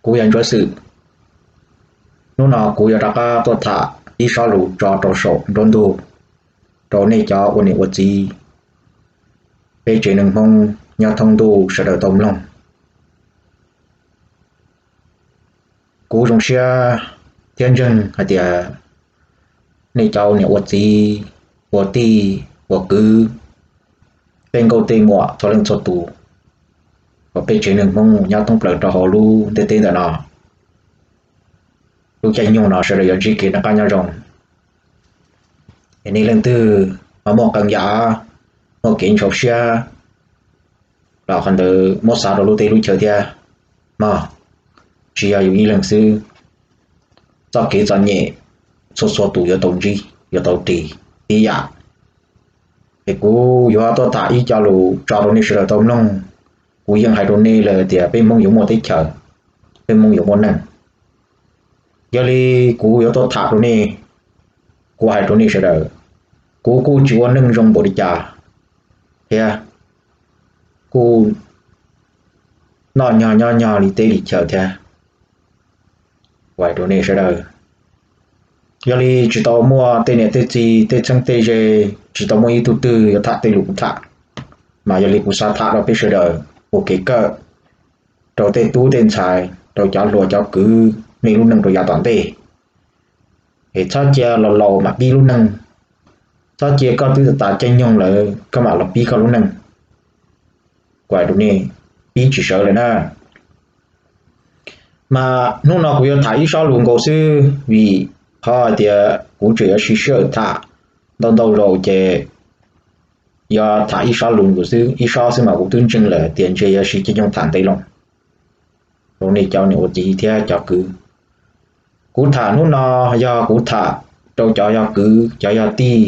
Kuv yog Ntsuab Xwm. Hnub no kuv yuav rov qab tuaj tham ib sob lus tso rau saum nruab ntug rau nej cov ua niam ua txiv, peb tsev neeg Hmoob nyob thoob ntuj sawv daws tau mloog. Kuv zoo siab thiab ntseeg hais tias nej cov ua niam ua txiv, ua tij ua kwv, tej nkauj tej muam txhua leej txhua tus uas peb tsev neeg Hmoob nyob thoob plaws rau hauv lub ntiaj teb ntawm no, lub caij nyoog no sawv daws yuav ntsib kev noj qab nyob zoo. Nej leej twg ho muaj qee yam, muaj kev ntxhov siab los qhov ntawd muab xav rau lub teb lub chaw thiab mog, tsis yog yus ib leeg xwb. Txoj kev txom nyem txhua txhua tus yuav tau ntsib yuav tau ris tib yam. Es kuv yuav tuaj tham ib co lus tso rau nej sawv daws tau mloog. Kuv yeej hais rau nej lawm tias peb Hmoob yuav muaj teb chaws, peb Hmoob yuav muaj neeg. Yog li kuv yuav tuaj tham rau nej, kuv hais rau nej sawv daws, kuv kuj tsis ua neej zoo npaum li cas thiab, kuj noj nyog nyob nyog li teb li chaw thiab. Kuv hais rau nej sawv daws, yog li tsis tau muaj tej niam tej txiv tej txheeb tej ze, tsis tau muaj ib tug twg yuav tham tej lus kuv tham, mas yog li kuv xav tham rau peb sawv daws ua kev kawm rau tej tub tej ntxhais, rau cov hluas cov kwv, nej lub neej rau yav tom ntej. Es txhob cia los laus mam pib lub neej, txhob cia koj twb tas caij nyoog lawm koj mam los pib koj lub neej. Kuv hais rau nej, pib tsis sawv lawm na. Mas hnub no kuv yuav tham ib sob lus nkaus xwb vim qhov hais tias kuv tseem yuav siv sij hawm tham ntau ntau zaus ces yuav tham ib sob lus nkaus xwb, ib sob xwb mas kuv twb ntseeg lawm tias ntshe yuav siv caij nyoog tham ntev loo rau nej cov niam ua txiv thiab cov kwv. Kuv tham hnub no yog kuv tham rau cov yog kwv cov yog tij,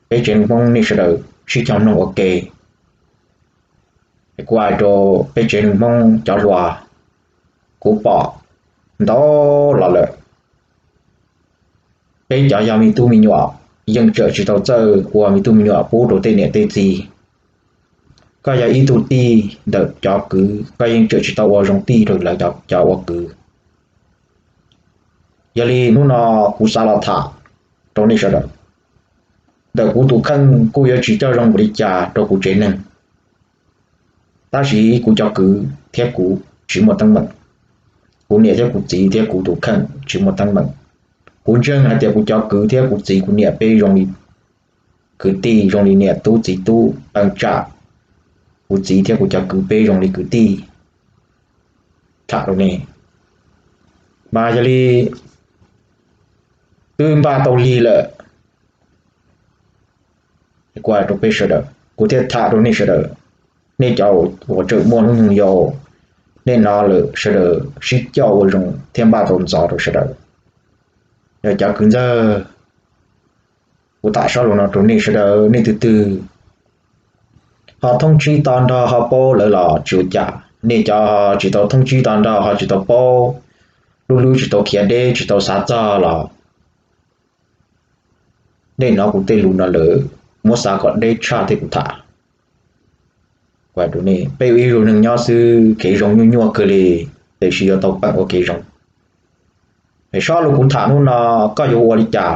peb tsev neeg Hmoob nej sawv daws sib cog mloog ua ke. Kuv hais rau peb tsev neeg Hmoob cov hluas, kuv pom ntau los lawm, peb cov yog me tub me nyuam yeej tseem tsis tau txawj ua me tub me nyuam pub rau tej niam tej txiv. Koj yog ib tug tij ntawm cov kwv, koj yeej tseem tsis tau ua zoo tij rau lawv cov ua kwv. Yog li hnub no kuv xav los tham rau nej sawv daws. Ntawm kuv tus kheej kuj yuav tsis coj zoo npaum li cas rau kuv tsev neeg, tab sis kuv cov kwv thiab kuv tsis muaj teeb meem. Kuv niam thiab kuv txiv thiab kuv tus kheej tsis muaj teeb meem. Kuv ntseeg hais tias kuv cov kwv thiab kuv txiv kuv niam peb zoo li kwv tij, zoo li niam tub txiv tub, qee tsam kuv txiv thiab kuv cov kwv peb zoo li kwv tij. Tham rau nej, mas yog li twb npaj tau lig lawm, kuv hais rau peb sawv daws, kuv thiaj tham rau nej sawv daws. Nej cov uas tseem muaj hnub nyoog yau, nej hnov lawm sawv daws sib coj ua zoo thiab npaj tau ntxov rau sawv daws. Yog cov kwv ntxawg, kuv tham sob lus no rau nej sawv daws, nej twg twg ho thoob tsib to nrog ho paub lawv los tsis ua cas, nej cov tsis tau thoob tsib to nrog ho tsis tau paub, lub hlwb tsis tau khiav deb tsis tau xav txog los nej hnov kuv tej lus no lawm, muab xav kom deb tshaj thiab kuv tham. Peb ua ib zaug neeg nyob xwb kev zoo nyuaj nyuaj kawg li, tiam sis yuav tau peem ua kev zoo. Es sob lus kuv tham hnub no, koj yuav ua li cas?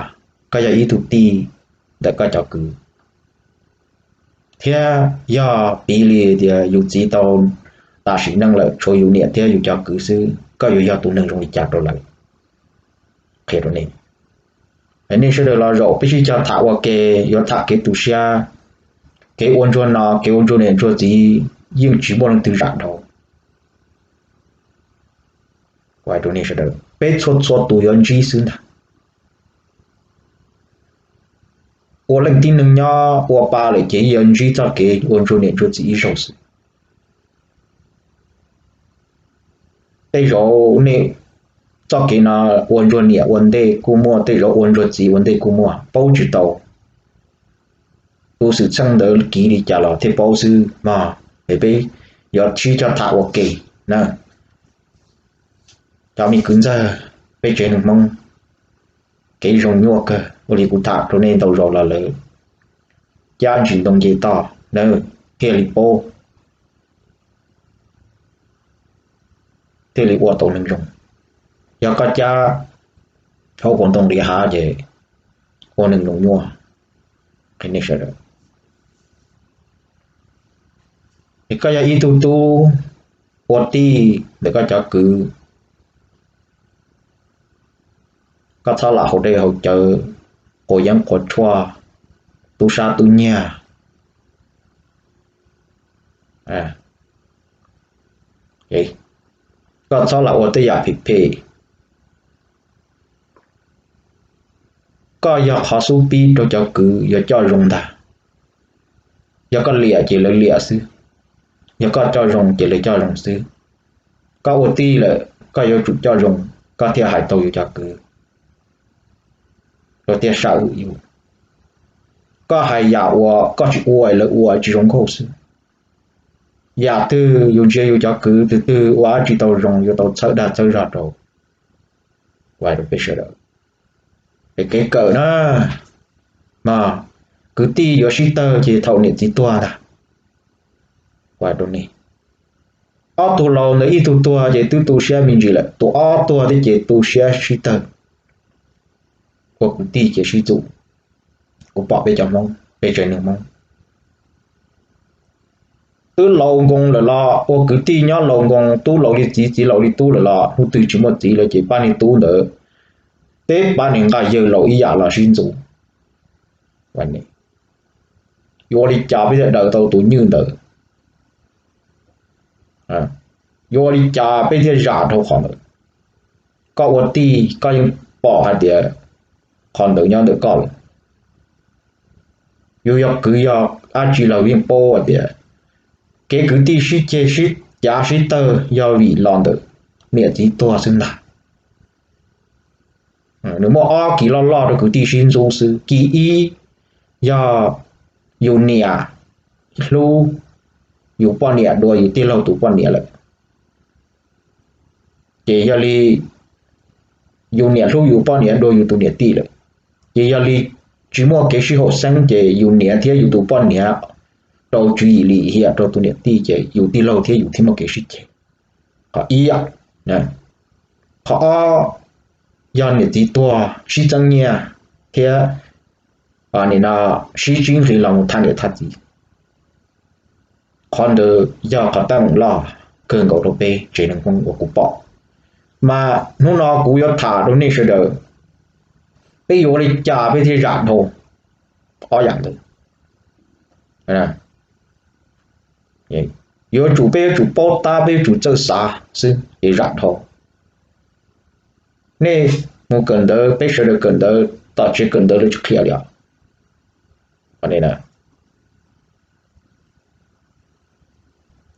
Koj yog ib tug tij ntawm koj cov kwv, thiab yog piv li tias yus txiv tau tas sim neej lawm tshuav yus niam thiab yus cov kwv xwb, koj yuav yog tus neeg zoo li cas rau lawv? Qhia rau nej, nej sawv daws los zaum peb sib cog tham ua ke, yuav tham kev tu siab, kev ua ntsuag no kev ua ntsuag niam ntsuag txiv yeej tsis muaj leej twg zam dhau. Peb txhua txhua tus yuav ntsib xwb ntag. Ua leej tib neeg nyob ua pa lawm ces yuav ntsib txoj kev ua ntsuag niam ntsuag txiv ib zaug xwb. Tej zaum nej txoj kev no ua ntsuag niam ua ntej kuj muaj, tej zaum ua ntsuag txiv ua ntej kuj muaj, paub tsis tau. Tus xwm txheej ntawd kiv li cas los thiaj paub xwb mog. Es peb yuav sib cog tham ua ke na. Cov me kwv ntxawg, peb tsev neeg Hmoob kev zoo nyuaj kawg, ua li kuv tham rau nej ntau zaus los lawm, cab ntsis ntoo nce toj na thiaj li paub. thiaj li ua tau neeg zoo. Yog koj cab hauv paus ntoo li hav ces ua neeg zoo nyuaj. Qhia nej sawv daws, es koj yog ib tug tub ua tij ntawm koj cov kwv, koj txhob lam haus dej haus cawv, quav yeeb quav tshuaj, tub sab tub nyiag. Koj txhob lam ua tej yam phem phem. Koj yog qhov xub pib rau cov kwv yuav coj zoo ntag. Yog koj liam ces lawv liam xwb, yog koj coj zoo ces lawv coj zoo xwb. Koj ua tij lawm koj yuav tsum coj zoo, koj thiaj hais tau yus cov kwv, lawv thiaj sawv yus. Koj hais yam uas koj tsis ua lawv ua tsis zoo nkauj xwb. Yam twg yus ntsia yus cov kwv twg twg ua dab tsi tau zoo yuav tau txhawb dag txhawb zog rau. Ua rau peb sawv daws, es kev kawm na, kwv tij yuav sib tawg ces thaum niam txiv tuag ntag. Ua rau ne, ob tug laus ntawd ib tug tuag ces twb tu siab me ntsis lawm, tus ob tuag thiab ces tu siab sib tawg. Ua kwv tij ces sib txuas. Kuv pom peb cov Hmoob, peb tsev neeg Hmoob twb laus nkoos lawm los ua kwv tij nyob laus nkoos, tub laus li txiv txiv laus li tub lawm los hnub twg tsis muaj txiv lawm ces pab niag tub ntawd, peb pab niag nqaj yawg laus ib yam los sib ntxub. Yuav ua li cas peb thiaj daws tau tus nywj ntawd? Yuav ua li cas peb thiaj zam dhau qhov ntawd? Koj ua tij koj yeej pom hais tias qhov ntawd nyob ntawm koj lawm. Yus yog kwv yog dab tsi los yeej paub hais tias kev kwv tij sib ceg sib cav sib tawg yog vim los ntawm niam txiv tuag xwb ntag. Nws muaj ob kis loj loj rau kwv tij sib ntxub xwb. Kis ib yog yus niam hlub yus poj niam dua yus tij laug tus poj niam lawm, ces yog li yus niam hlub yus poj niam dua yus tus niam tij lawm, ces yog li tsis muaj kev sib haum xeeb ces yus niam thiab yus tus poj niam rau tswv yim lim hiam rau tus niam tij ces yus tij laug thiab yus thiaj muaj kev sib ceg. Qhov ib, qhov ob yog niam txiv tuag sib txeeb nyiaj thiab sib txeeb nqi los mus thaj niam thaj txiv. Qhov ntawd yog qhov teeb meem loj kawg nkaus rau peb tsev neeg Hmoob uas kuv pom. Mas hnub no kuv yuav tham rau nej sawv daws, peb yuav ua li cas peb thiaj zam dhau ob yam ntawd? Yuav tsum peb yuav tsum paub tab, peb yuav tsum txawj xav xwb ces zam dhau. Nej mus kawm ntawv, peb sawv daws kawm ntawv, tom tsev kawm ntawv lawv tsis qhia li os.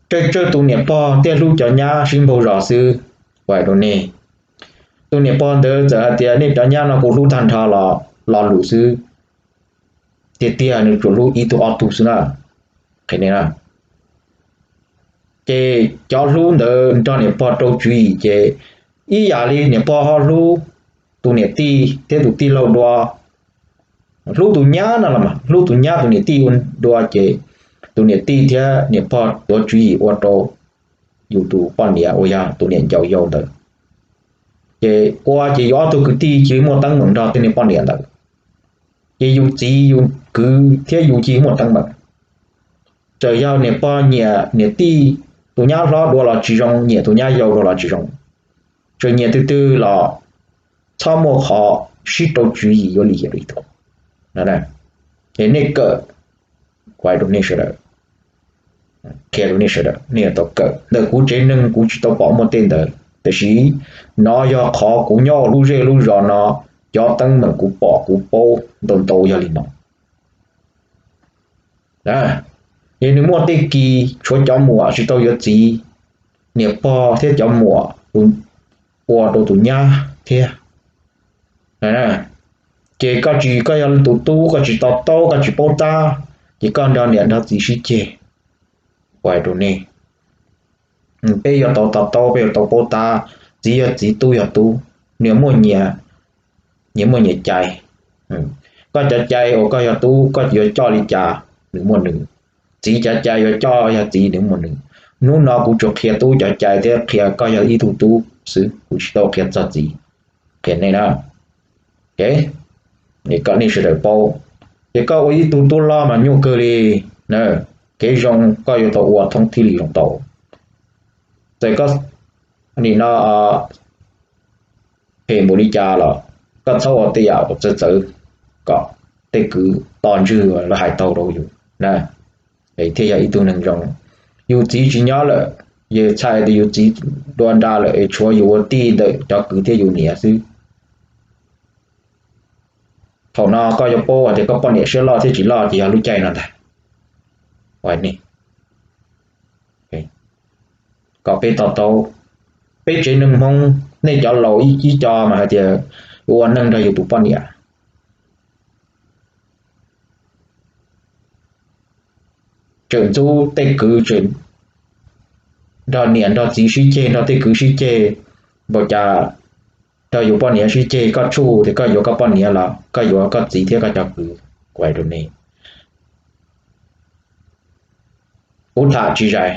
Tsawg tsawg tus niam pog thiaj hlub cov nyab sib npaug zos xwb. Ua rau nej, tus niam pog ntawd txawm hais tias nej cov nyab no kuv hlub tag nrho los lo lus xwb, tiag tiag nws tsuas hlub ib tug ob tug xwb na. Ces cov hlub ntawd nrog niam pog rau tswv yim ces ib yam li niam pog ho hlub tus niam tij thiab tus tij laug dua. Hlub tus nyab no los mas hlub tus nyab tus niam tij ua dua ces tus niam tij thiab niam pog tuav tswv yim ua rau yus tus poj niam uas yog tus niam ncaus yau ntawd. Ces ua ces yus ob tug kwv tij cia li muaj teeb meem nrog tej niag poj niam ntawd. Ces yus txiv yus kwv thiab yus cia li muaj teeb meem. Txawm yog niam pog nyiam niam tij, tus nyab hlob dua los tsis zoo, nyiam tus nyab yau dua los tsis zoo, txawm nyiam twg twg los txhob muaj qhov sib rau tswv yim yuav lim hiam rau ib tug. Ces nej kawm, kuv hais rau nej sawv daws, qhia rau nej sawv daws, nej yuav tau kawm. Ntawm kuv tsev neeg kuv tsis tau pom muaj tej ntawd, tiam sis nov yog qhov kuv nyob lub zej lub zos no cov teeb meem kuv pom kuv paub ntau ntau yog li no. Es nws muaj tej kis tshuav cov muam tsis tau yuav txiv, niam pog thiab cov muam ua rau tus nyab thiab. Ces koj tsis, koj yog tus tub koj tsis to taub koj tsis paub tab, ces koj nrog niam nrog txiv sib ceg. Ua rau nej, peb yuav tau to taub, peb yuav tau paub tab, txiv yog txiv, tub yog tub, nyias muaj nyias, nyias muaj nyias cai. Koj cov cai uas koj yog tub koj yuav coj li cas nws muaj nws, txiv cov cai yuav coj yog txiv nws muaj nws. Hnub no kuv tsuas qhia tub cov cai thiab qhia koj yog ib tug tub xwb, kuv tsis tau qhia txog txiv, qhia nej na. Kom nej sawv daws paub, ces koj ua ib tug tub hlob mas nyuaj kawg li. Kev zoo koj yuav tau ua thoob thib li zoo tau. Txawm koj nim no phem npaum li cas los koj txhob ua tej yam uas txawv txawv kom tej kwv toj ntswg lawv hais tau rau yus na, thiaj yog ib tug neeg zoo. Yus txiv tsis nyob lawm, yog txhais tias yus txiv dua nra lawm es tshuav yus ua tij ntawm cov kwv thiab yus niam xwb. Thaum no koj yuav paub hais tias koj poj niam siab loj thiab tsis loj ces yog lub caij no ntag. Kom peb to taub, peb tsev neeg Hmoob nej cov laus ib co mas hais tias yuav ua neej nrog yus tus poj niam, tseem ntxub tej kwv, tseem nrog niam nrog txiv sib ceg, nrog tej kwv sib ceg, npaum cas nrog yus poj niam sib ceg, koj tshuaj tias koj yuav koj poj niam los koj yuav koj txiv thiab koj cov kwv. Kuv hais rau nej, kuv tham tsis zais.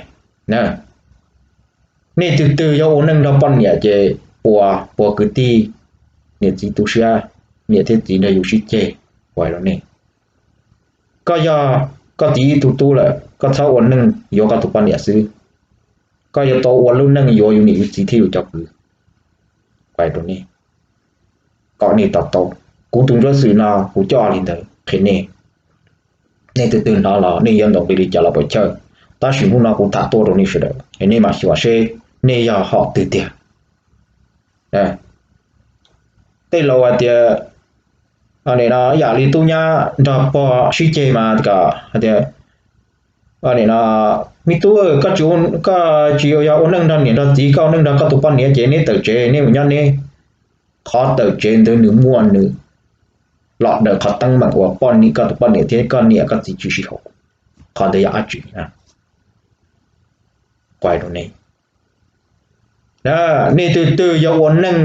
Nej tus twg yog ua neej nrog poj niam ces puas puas kwv tij, niam txiv tu siab, niam thiab txiv nrog yus sib ceg. Kuv hais rau nej, koj yog koj txiv ib tug tub lawm koj txhob ua neej yuav koj tus poj niam xwb, koj yuav tau ua lub neej yuav yus niam yus txiv thiab yus cov kwv. Kuv hais rau nej, kom nej to taub, kuv tus ntsuab xwm no kuv coj li ntawd qhia nej. Nej tus twg hnov los nej yuav ntaus nqi li cas los puas chawj, tab sis hnub no kuv tham tuaj rau nej sawv daws es nej mam xyuas seb nej yog hom twg tiag. Tej laus hais tias, yam li tub nyab nrog pog sib ceg mas kom hais tias, me tub, koj tsis yog ua neej nrog niam nrog txiv, koj ua neej nrog koj tus poj niam ces neb tawm tsev, neb mus nyob neb. Qhov tawm tsev ntawd nws muaj nws los daws qhov teeb meem uas poj niam, koj tus poj niam thiab koj niam koj txiv tsis sib haum. Qhov ntawd yog dab tsi? Kuv hais rau nej, nej tus twg yog ua neej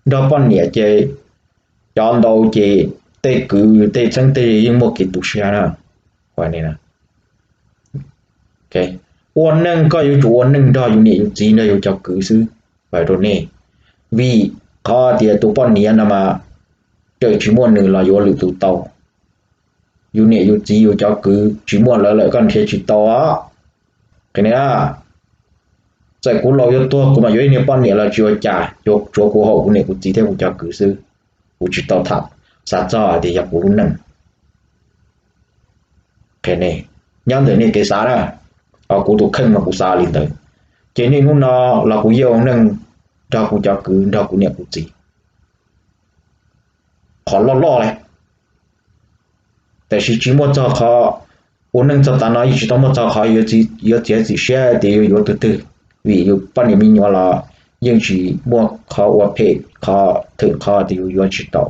nrog poj niam ces cov ntau ces tej kwv tej txheeb tej ze yeej muaj kev tu siab na. Ua neej koj yuav tsum ua neej nrog yus niam yus txiv nrog yus cov kwv xwb. Hais rau nej, vim qhov tias tus poj niam no mas txawm tsis muaj nws los yuav lwm tus tau, yus niam yus txiv yus cov kwv tsis muaj lawv lawm koj nrhiav tsis tau. Qhia nej, txawm kuv laus yuav tuag kuv mam yuav ib niag poj niam los tsis ua cas, yuav tshuav kuv haum kuv niam kuv txiv thiab kuv cov kwv xwb. Kuv tsis tau tham xav txog hais tias yog kuv lub neej. Qhia nej, nyob ntawm nej kev xav na, ho kuv tus kheej mas kuv xav li ntawd. Ces niaj hnub no los kuv yeej ua neej nrog kuv cov kwv nrog kuv niam kuv txiv. Qhov loj loj li, tiam sis tsis muaj txog qhov, ua neej txog tav no yeej tsis tau muaj txog qhov yuav txiav txim siab tias yuav yuav tus twg, vim yus poj niam me nyuam los yeej tsis muaj qhov ua phem qhov thwm qhov tias yus yuav tsis tau.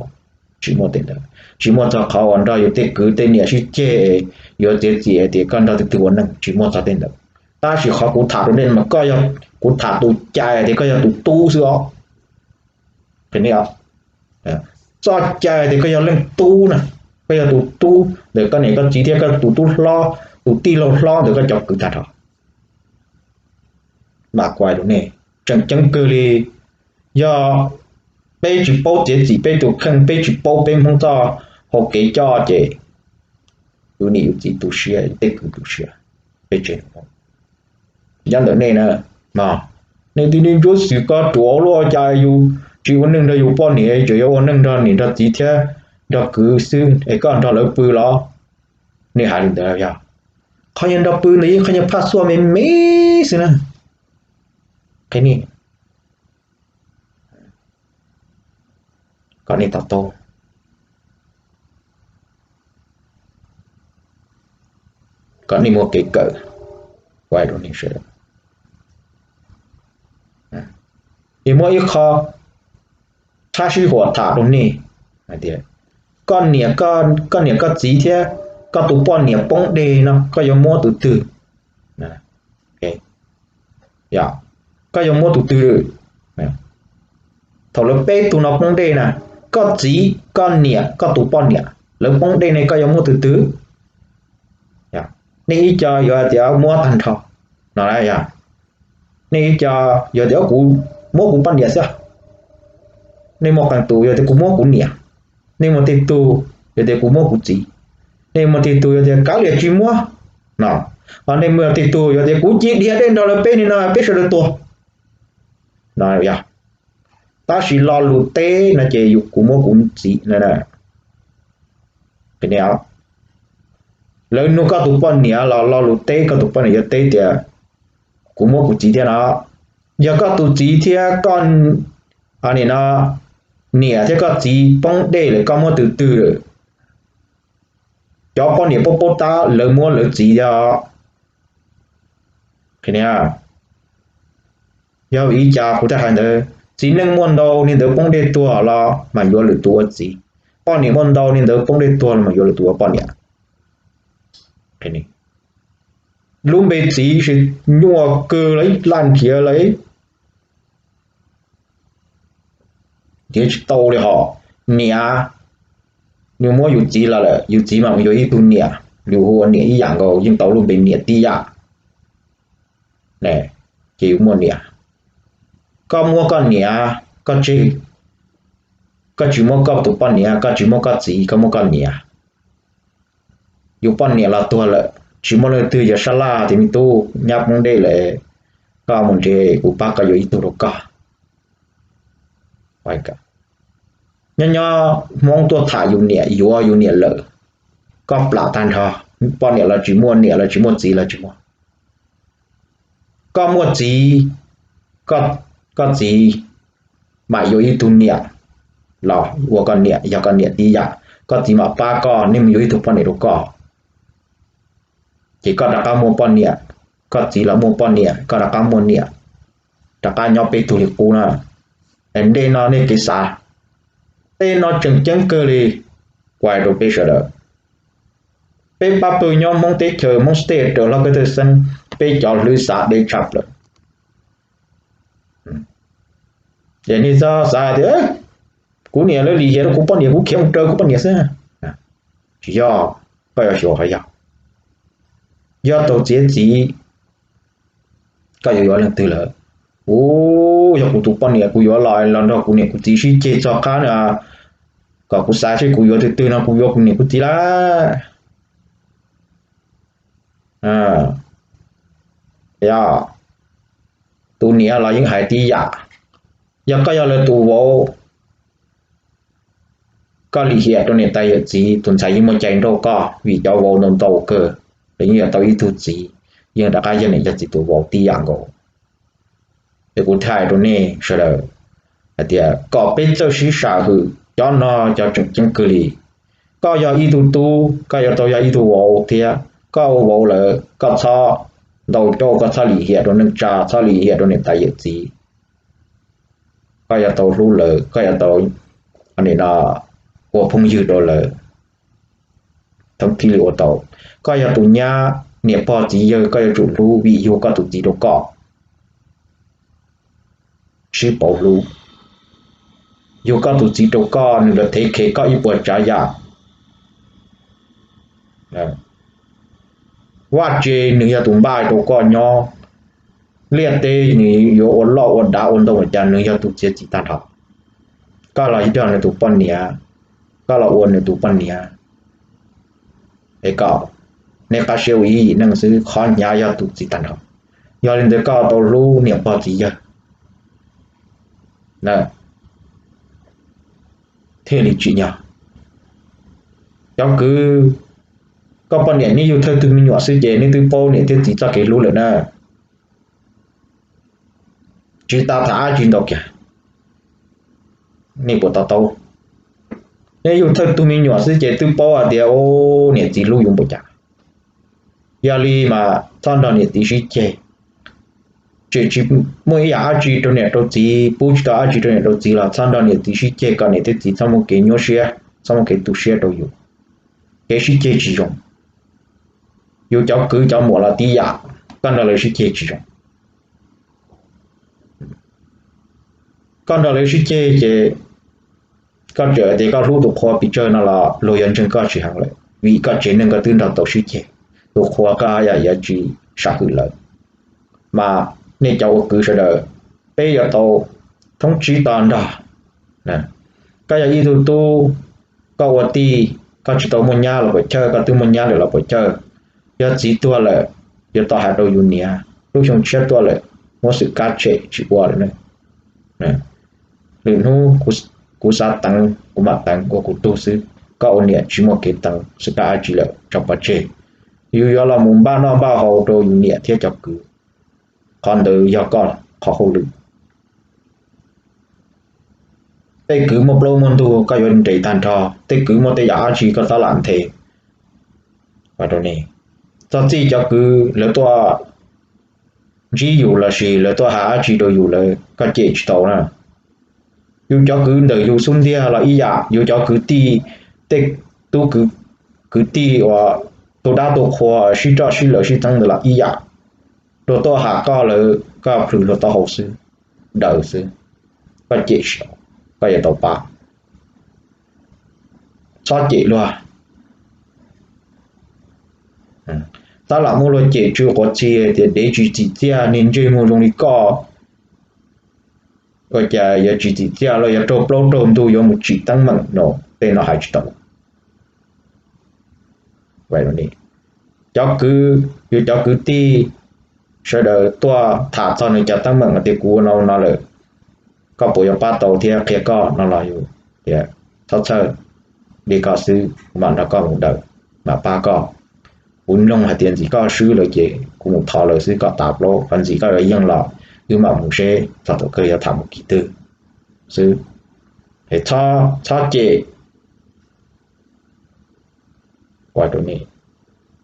Tsis muaj tej ntawd, tsis muaj txog qhov uas nrog yus tej kwv tej niam sib ceg yuav txiav txim tias koj nrog tus twg ua neej, tsis muaj txog tej ntawd. Tab sis qhov kuv tham rau nej mas koj yog, kuv tham tus cai tias koj yog tus tub xwb os. Txoj cai tias koj yog leej tub na, koj yog tus tub ntawm koj niam koj txiv thiab koj tus tub hlob tus tij laug hlob ntawm koj cov kwv tag nrho. Mas kuv hais rau nej, tseem ceeb kawg li, yog peb tsis paub txiav txim peb tus kheej, peb tsis paub peb Hmoob txoj hau kev coj ces yus niam yus txiv tu siab, tej kwv tu siab, peb tsev neeg. Nyob ntawm nej na, nej tib neeg ntsuab xwm koj ruam ua luaj cas yus tsis ua neej nrog yus poj niam, tseem yuav ua neej nrog niam nrog txiv thiab nrog kwv xwb es koj nrog lawv pw los? Nej hais li ntawd yog qhov yog nrog pw ntawd yeej qhov yog phaj xuaj me me xwb na. Qhia nej, kom nej to taub, kom nej muaj kev kawm. Kuv hais rau nej sawv daws, es muaj ib qho txhob sib huam tham rau nej hais tias koj niam, koj niam koj txiv thiab koj tus poj niam poob dej no koj yuav muab tus twg? Koj yuav muab tus twg? Thaum lawv peb tug no poob dej na, koj txiv koj niam koj tus poj niam lawv poob dej ne koj yuav muab tus twg? Nej ib co yuav hais tias muab tag nrho no, yog Nej ib co yog tias kuv muab kuv poj niam xwb, nej muaj qee tus yog tias kuv muab kuv niam, nej muaj tej tug yog tias kuv muab kuv txiv, nej muaj tej tug yog tias kav liam tsis muab no, ho nej muaj tej tug yog tias kuv cia dhia dej nrog lawv peb ni no peb sawv daws tuag no. Tab sis lo lus teb no ces yog kuv muab kuv txiv no. Lawv nug koj tus poj niam los lo lus teb koj tus poj niam yuav teb tias kuv muab kuv txiv thiab no. Yog koj tus txiv thiab koj, no, niam thiab koj txiv poob dej lawm koj muab tus twg? Cov poj niam paub paub tab lawv muab lawv txiv thiab. Yog vim li cas kuv thiaj hais ntawd? Txiv neej muaj ntau li ntawd poob dej tuag los mas yuav lwm tus ua txiv. Poj niam muaj ntau li ntawd poob dej tuag los mas yuav lwm tus ua poj niam. Lub npe txiv nyuaj kawg li, laj nrhiav li, nrhiav tsis tau li hos. Niam, yus muab yus txiv los lawm yus txiv mam mus yuav ib tug niam, yus hu ua niam ib yam nkaus, yeej tau lub npe niam tib yam. Ces yus muaj niam. Koj muab koj niam, koj tseg, koj tsis muab koj tus poj niam, koj tsis muab koj txiv, koj muab koj niam. Yus poj niam los tuag lawm tsis muaj leej twg yuav sab laj tias me tub, nyab poob dej lawm, koj mus nrhiav kuv pab koj yuav ib tug rau koj. Nyob nyob Hmoob tuaj tham yus niam, yuav yus niam lawm, koj plam tag nrho. Poj niam los tsis muaj, niam los tsis muaj, txiv los tsis muaj. Koj muaj txiv, koj txiv mam yuav ib tug niam los ua koj niam, yog koj niam tib yam, koj txiv mam pab koj, nej mus yuav ib tug poj niam rau koj. Ces koj rov qab muaj poj niam, koj txiv los muaj poj niam, koj rov qab muaj niam, rov qab nyob peb tug li qub na. Ntej no nej kev xav, tej no tseem ceeb kawg li. Kuv hais rau peb sawv daws, peb pab pawg nyob Hmoob teb chaws, Hmoob state, raws hlob kawg tawg xeeb, peb cov hlwb xav deb tshaj plaws. Ces nej txhob xav tias kuv niam lawv lim hiam rau kuv poj niam, kuv khiav mus raws kuv poj niam xwb. Tsis yog, koj yuav xyuas qhov yog, yog tau txiav txim, koj yuav yuav leej twg lawm? Ub, yog kuv tus poj niam kuv yuav los, los nrog kuv niam kuv txiv sib ceg txog qab no, kom kuv xav seb kuv yuav tus twg no kuv yuav kuv niam kuv txiv lawm. Tus niam los yeej hais tib yam, yog koj yog lawv tus vauv, koj lim hiam rau niam tais yawm txiv, tus ntxhais yeej muaj cai nrauj koj vim cov vauv ntau ntau kawg, lawv yeej yuav tau ib tug txiv, yeej rov qab yog niam yog txiv tus vauv tib yam nkaus. Es kuv thiaj hais rau nej sawv daws hais tias kom peb txawj sib sam hwm, cov no cov tseem ceeb kawg li. Koj yog ib tug tub, koj yuav tau yog ib tug vauv thiab. Koj ua vauv lawm koj txhob ntau rauj, koj txhob lim hiam rau neej tsa, txhob lim hiam rau niam tais yawm txiv. Koj yuav tau hlub lawv, koj yuav tau ua phooj ywg rau lawv, thoob thib li ua tau. Koj yog tus nyab, niam pog txiv yawg koj yuav tsum hlub vim yug koj tus txiv rau koj, sib pauv hlub. Yug koj tus txiv rau koj, nws los thev khe koj ib puas tsav yam. Vaj tse nws yog tus npaj rau koj nyob, liaj teb nws yuav ua loj ua dav ua ntau li cas nws yog tus txiav txim tag nrho. Koj los yog nws tus poj niam, koj los ua nws tus poj niam, es kom nej qab siab ua ib yim neej xwb, qhov hnyav yog tus txiv tag nrho. Yog li ntawd koj tau hlub niam pog txiv yawg thiaj li tsim nyog. Cov kwv, koj poj niam neb yug thawj tug me nyuam xwb ces neb twb paub niam thiab txiv txoj kev hlub lawm na. Tsis tas tham dab tsi ntau kiag, nej puas to taub? Neb yug thawj tug me nyuam xwb ces twb paub hais tias niam txiv hlub yus npaum cas. Yog li mas txhob nrog niam txiv sib ceg. Tseem tsis muaj ib yam dab tsi rau niam rau txiv, pub tsis tau dab tsi rau niam rau txiv los txhob nrog niam txiv sib ceg kom niam thiab txiv txhob muaj kev nyuaj siab, txhob muaj kev tu siab rau yus. Kev sib ceg tsis zoo. Yus cov kwv cov muam los tib yam, koj nrog lawv sib ceg tsis zoo. Koj nrog lawv sib ceg ces koj tseem tias koj hlub tus qhua pes tsawg no los luag yuav ntseeg koj tsis heev lawm, vim koj tsev neeg koj twb nrog tau sib ceg. Tus qhua koj yuav tsis sam hwm lawm, mas nej cov ua kwv sawv daws, peb yuav tau thoob tsib to nrog. Koj yog ib tug tub, koj ua tij, koj tsis tau muaj nyab los puas chawj, koj twb muaj nyab lawm los puas chawj. Yog txiv tuag lawm, yuav tau hais rau yus niam, lub xyoo tshiab tuaj lawm, muab xwm kab tshem tsis ua lawm. Lwm hnub kuv xav teev kuv mam teev ua kuv tug xwb, koj ua niam tsis muaj kev teev xwm kab dab tsi lawm, tso pov tseg. Yus yuav los mus npaj noj npaj haus rau yus niam thiab cov kwv, qhov ntawd yog koj qhov hauj lwm. Tej kwv muaj plaub muaj ntug koj yuav nres tag nrho, tej kwv muaj tej yam dab tsi koj txhob lam nthe. Txog txij cov kwv lawv tuaj ntsib yus lossis lawv tuaj hais dab tsi rau yus lawm koj cem tsis tau na. Yus cov kwv ntawm yus xub ntiag los ib yam, yus cov kwv tij, tej tub kwv tij uas tu dab tu qhua sib roj sib laws sib txeeb ntawd los ib yam, luag tuaj hais koj lawm koj plhws luag taub hau xwb, daws xwb, koj cem tsis tau, koj yuav tau pab. Txhob cem luag. Tab lam muab luag cem tsw quav txhia tias dev tsis txim txiaj, niag ntsej muag zoo li koj, ua cas yuav tsis txim txiaj los yuav raug plaub raug ntug yuav mus tsim teeb meem no, tej no hais tsis tau. Cov kwv, yus cov kwv tij sawv daws tuaj tham txog nws cov teeb meem tias kuv ua no ua no lawm, koj puas yuav pab tau thiab qhia koj no los yus tias txhob txhawj, li koj xwb, kuv mam nrog koj mus daws, mam pab koj. Kuv mloog hais tias ntxim koj swb lawm ces kuv mus thov lawm xwb, kom tas plaub, qhov ntxim koj yuav yeej los wb mam mus seb txog thaum kawg yuav tham mus kim twg xwb. Txhob cem.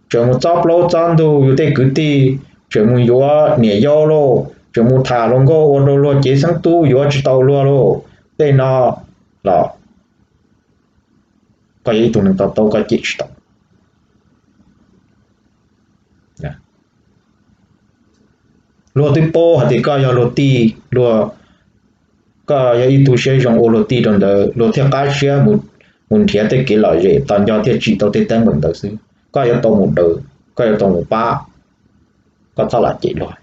Tseem mus txob plaub txob ntug yus tej kwv tij, tseem mus yuav niam yau lauj, tseem mus tham hluas nkauj ua rau luag cev xeeb tub yuav tsis tau luag lauj, tej no los koj yog ib tug neeg to taub koj cem tsis tau. Luag twb paub hais tias koj yog luag tij, luag, koj yog ib tug siab zoo ua luag tij rau ntawd, luag thiaj qab siab mus nrhiav tej kev lom zem tos nco thiaj tsim tau tej teeb meem ntawd xwb. Koj yuav tau mus daws, koj yuav tau mus pab, koj txhob lam cem luag.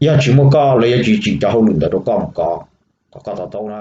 Yog tsis muaj koj lawv yuav tsis tsim cov hauj lwm ntawd rau koj mus kov, kom koj to taub na.